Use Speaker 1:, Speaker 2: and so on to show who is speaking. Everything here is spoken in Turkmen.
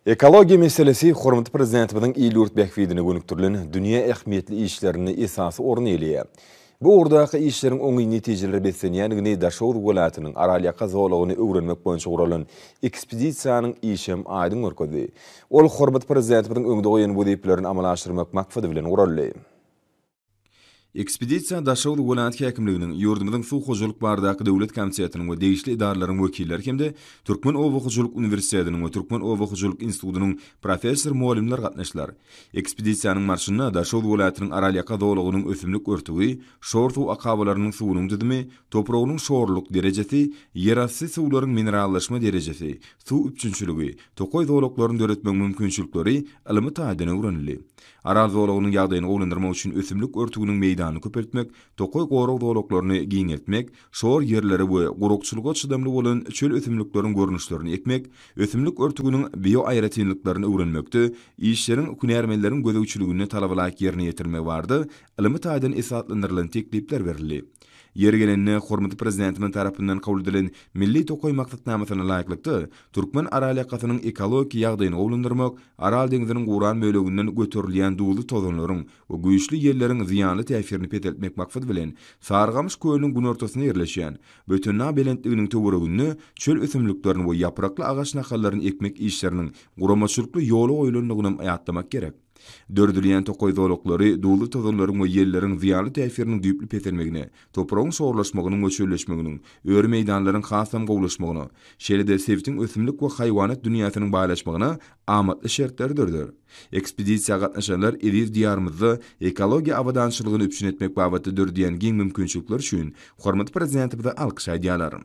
Speaker 1: Ekologiýa meselesi hormatly Prezidentimiziň il-ýurt bähbidine gönükdirilen dünýä ähmiýetli işlerinde esasy orun eýeleýär. Bu ugurdaky işleriň oňyn netijelere beslenýändigini Daşoguz welaýatynyň Aralýaka zolagyny öwrenmek boýunça guralan ekspedisiýanyň işi hem aýdyň görkezdi. Ol hormatly Prezidentimiziň öňde goýan wezipelerini amala aşyrmak maksady bilen guraldy. Ekspedisiýa Daşoguz welaýat häkimliginiň, ýurdumyzyň Suw hojalyk baradaky döwlet komitetiniň we degişli edaralaryň wekilleri hem-de Türkmen oba hojalyk uniwersitetiniň we Türkmen oba hojalyk institutynyň professor-mugallymlary gatnaşdylar. Ekspedisiýanyň barşynda Daşoguz welaýatynyň Aralýaka zolagynyň ösümlik örtügi, şor suw akabalarynyň suwunyň düzümi, topragynyň şorlulyk derejesi, ýerasty suwlaryň minerallaşma derejesi, suw üpjünçiligi, tokaý zolaklaryny döretmegiň mümkinçilikleri ylmy taýdan öwrenildi. Aral zolagynyň ýagdaýyny gowulandyrmak üçin ösümlik örtüginiň meýdanyny köpeltmek, tokaý gorag zolaklaryny giňeltmek, şor ýerlere we gurakçylyga çydamly bolan çöl ösümlikleriň görnüşlerini ekmek, ösümlik örtüginiň bioaýratynlyklaryny öwrenmekde işleriň hünärmenleriň gözegçiliginde talabalaýyk ýerine ýetirilmegi barada ylmy taýdan esaslandyrylan teklipler berildi. Ýeri gelende, hormatly Prezidentimiz tarapyndan kabul edilen Milli tokaý maksatnamasyna laýyklykda, türkmen Aralýakasynyň ekologik ýagdaýyny gowulandyrmak, Aral deňziniň guran böleginden göterilýän duzly tozanlaryň we güýçli ýelleriň zyýanly täsirini peseltmek maksady bilen, Sarygamyş kölüniň günortasynda ýerleşýän Bötendag belentliginiň töwereginde çöl ösümliklerini we ýaprakly agaç nahallaryny ekmek işleriniň guramaçylykly ýola goýulandygynam ýatlamak gerek. Döredilýän tokaý zolaklary duzly tozanlaryň we ýelleriň zyýanly täsiriniň düýpli peselmegine, topragyň şorlaşmagynyň we çölleşmeginiň, öri meýdanlaryň hasam gowulaşmagyna, şeýle-de sebitiň ösümlik we haýwanat dünýäsiniň baýlaşmagyna amatly şertleri döreder. Ekspedisiýa gatnaşanlar eziz Diýarymyzda ekologiýa abadançylygyny üpjün etmek babatda döredýän giň mümkinçilikleri üçin hormatly Prezidentimize alkyş aýdýarlar.